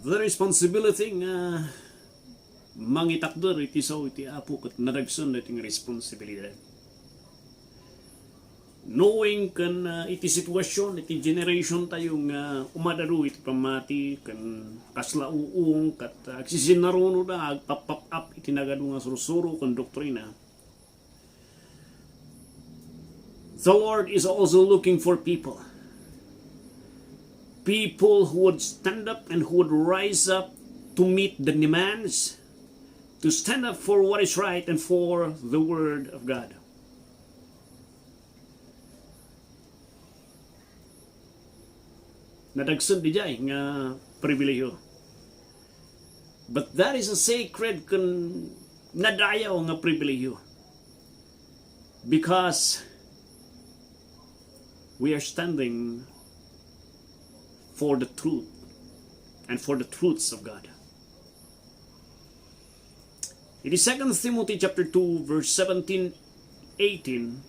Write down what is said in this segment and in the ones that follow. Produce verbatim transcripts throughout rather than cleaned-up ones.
The responsibility nga mangitakder iti sao iti Apo ket nadagsen daytoy nga responsibilidad. Knowing ken, ah, iti situation, iti generation tayo nga umadado iti pammati ken kasla uong ket, ah, agsisinarunoda, agpappap-ap iti nagadu nga sursuro ken doktrina. The Lord is also looking for people. People who would stand up and who would rise up to meet the demands, to stand up for what is right and for the Word of God. Nadagsen diay nga pribilehiyo. But that is a sacred ken nadayaw nga pribilehiyo. Because we are standing for the truth and for the truths of God. Iti Second Timothy chapter two, verse seventeen, eighteen,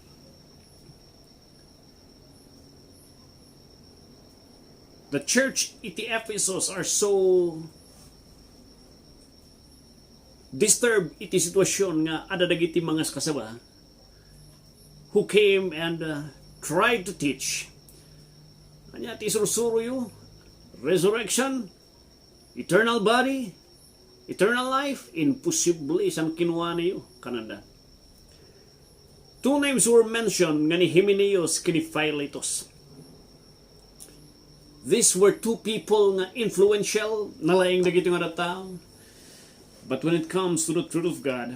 the church iti Ephesus are so disturbed iti situation nga adda dagiti mangaskasaba who came and, uh, tried to teach. Ania ti sursuroyo? Resurrection, eternal body, eternal life, imposible, saan kinuanayo, kananda. Two names were mentioned nga ni Hymenaeus ken ni Philetus. These were two people nga influential, nalaing dagiti nga tattao. But when it comes to the truth of God,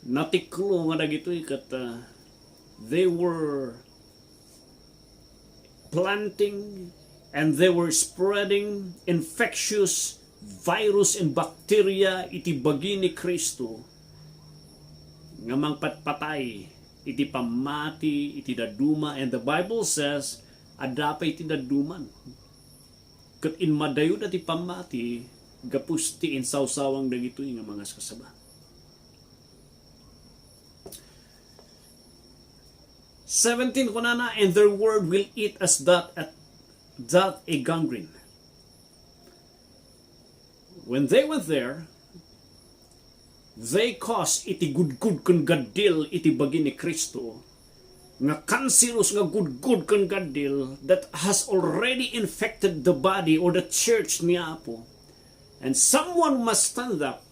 natiklo nga dagitoy ket, uh, they were planting and they were spreading infectious virus and bacteria iti bagi ni Cristo nga mangpatpatay iti pammati iti dadduma. And the Bible says, adda pay iti dadduman. Ket inmadayda ti pammati gapu ti insawsawang dagitoy nga mangaskasaba. Seventeen, kunana, "And their word will eat as that, at that a gangrene." When they went there, they caused iti gudgud ken gaddil iti bagi ni Cristo nga cancerous nga gudgud ken gaddil that has already infected the body or the church ni Apo. And someone must stand up.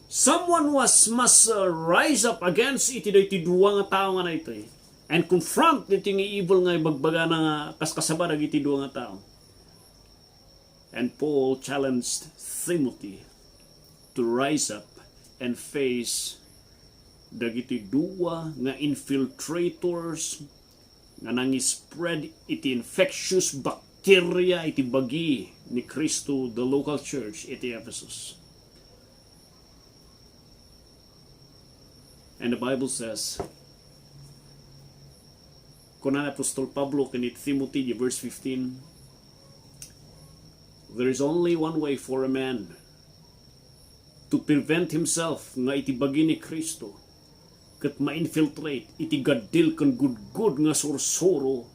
Someone was, must, uh, rise up against iti daytoy dua nga tao nga daytoy and confront daytoy nga evil nga ibagbagana nga kaskasaba dagiti dua nga tao. And Paul challenged Timothy to rise up and face dagiti dua nga infiltrators nga nangispread iti infectious bacteria iti bagi ni Cristo, the local church iti Ephesus. And the Bible says, kuna ni Apostol Pablo ken ni Timothy, di verse fifteen, "There is only one way for a man to prevent himself nga iti bagi ni Cristo ket ma-infiltrate iti gaddil ken gudgud nga sursuro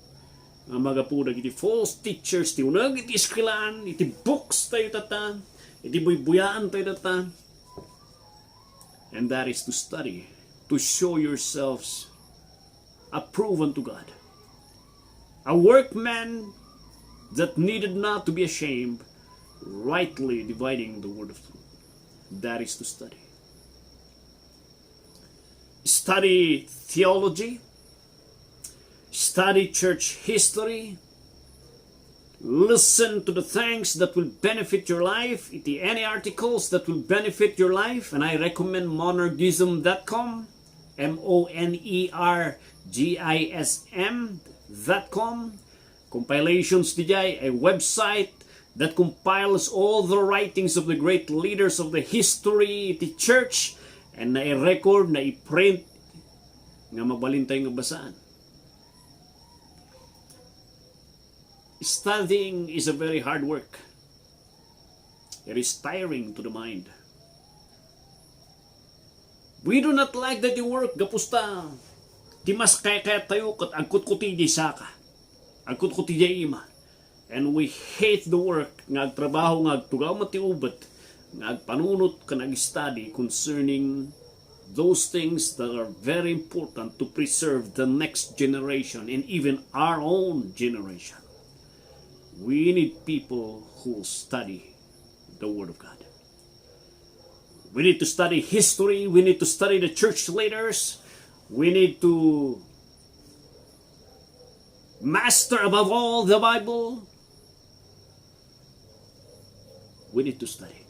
nga magapu dagiti false teachers ti uneg iti eskuelaan, iti books tayo tatta, iti buybuyaan tayo tatta." And that is to study, to show yourselves approved unto God, a workman that needed not to be ashamed, rightly dividing the word of truth. That is to study. Study theology, study church history, listen to the things that will benefit your life, iti any articles that will benefit your life, and I recommend monergism dot com, M O N E R G I S M dot com. Compilations diay, a website that compiles all the writings of the great leaders of the history iti church, and nairecord, naiprint, nga mabalin tayo nga basaan. Studying is a very hard work. It is tiring to the mind. We do not like that work, gapu ta ti mas kaykayattayo ket agkutkuti diay saka, agkutkuti diay ima. And we hate the work nga agtrabaho, nga agtugaw met ti ubet, nga agpanunot ken ag-study concerning those things that are very important to preserve the next generation and even our own generation. We need people who study the Word of God. We need to study history. We need to study the church leaders. We need to master above all the Bible. We need to study.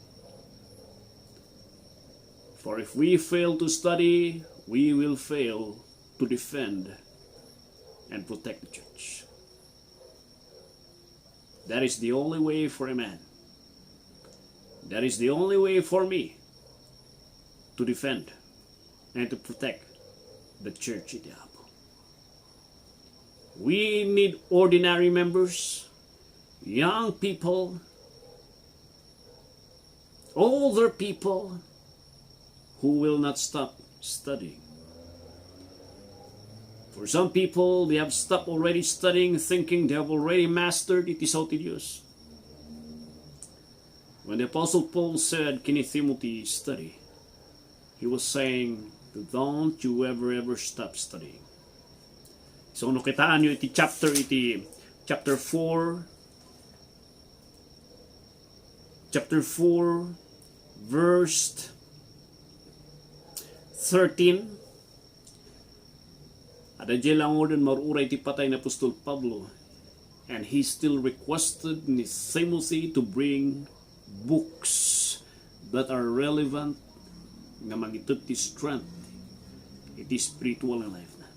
For if we fail to study, we will fail to defend and protect the church. That is the only way for a man. That is the only way for me to defend and to protect the church iti Apo. We need ordinary members, young people, older people who will not stop studying. For some people, they have stopped already studying, thinking they have already mastered it. Is how it is. When the Apostle Paul said, "Ken ni Timothy, study," he was saying, "Don't you ever, ever stop studying." So, no kitaenyo iti chapter, iti chapter four, chapter four, verse thirteen, adda diay langoden, mar-uray ti patay ni Apostol Pablo, and he still requested ni Timothy to bring books that are relevant nga mangited ti strength iti spiritual nga life na.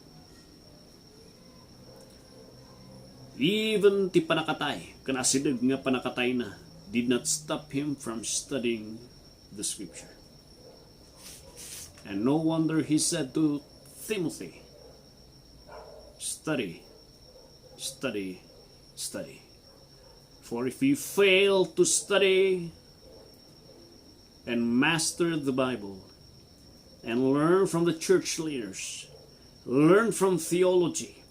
Even ti panakatay, ken asideg nga panakatayna, did not stop him from studying the scripture. And no wonder he said to Timothy, "Study, study, study." For if you fail to study and master the Bible and learn from the church leaders, learn from theology,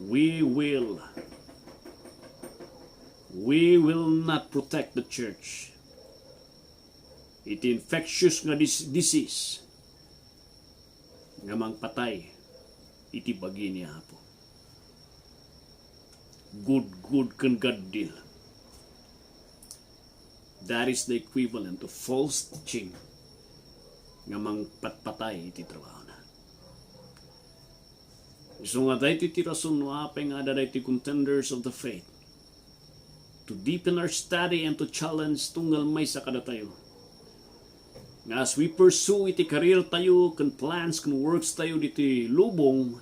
we will, we will not protect the church iti infectious nga dis-, disease nga mangpatay iti bagi ni Apo. Gudgod ken gaddil. That is the equivalent of false teaching nga mangpatpatay iti trabahona. Isu nga daytoy ti rason no apay nga adda daytoy contenders of the faith to deepen our study and to challenge tunggal maysa kadatayo. Nga as we pursue iti career tayo, ken plans, ken works tayo ditoy lubong,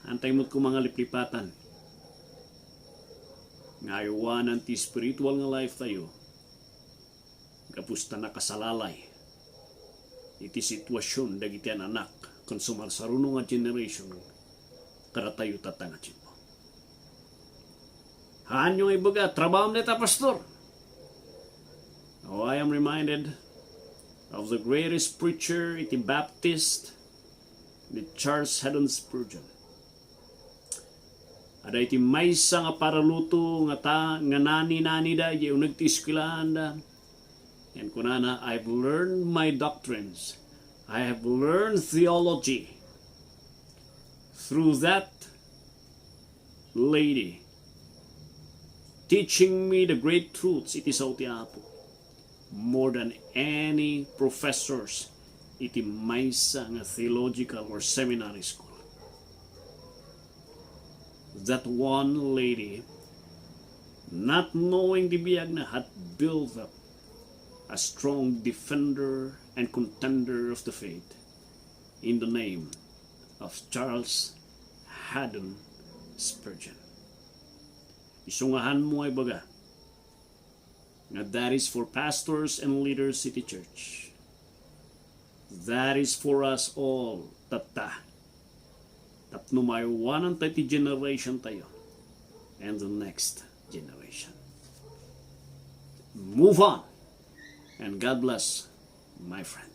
antay met koma nga liplipatan nga aywanan ti spiritual nga life tayo. Gapu ta nakasalalay iti sitwasion dagiti anak ken sumarsaruno nga generation kadatayo tatta nga tiempo. Haanyo nga ibaga, "Trabahoam dayta, Pastor." Oh, I am reminded of the greatest preacher iti Baptist, ni Charles Haddon Spurgeon. Adda iti maysa nga paraluto nga ta-, nga nani-nanida iti uneg ti eskwelaanda. And kunana, "I've learned my doctrines. I have learned theology through that lady teaching me the great truths iti sao ti Apo, more than any professors iti maysa nga theological or seminary school." That one lady, not knowing the biagna, had built up a strong defender and contender of the faith in the name of Charles Haddon Spurgeon. Isu nga haanmo nga ibaga nga that is for pastors and leaders iti church. That is for us all, tatta. Tapno maaywananta iti generation tayo and the next generation. Move on, and God bless, my friend.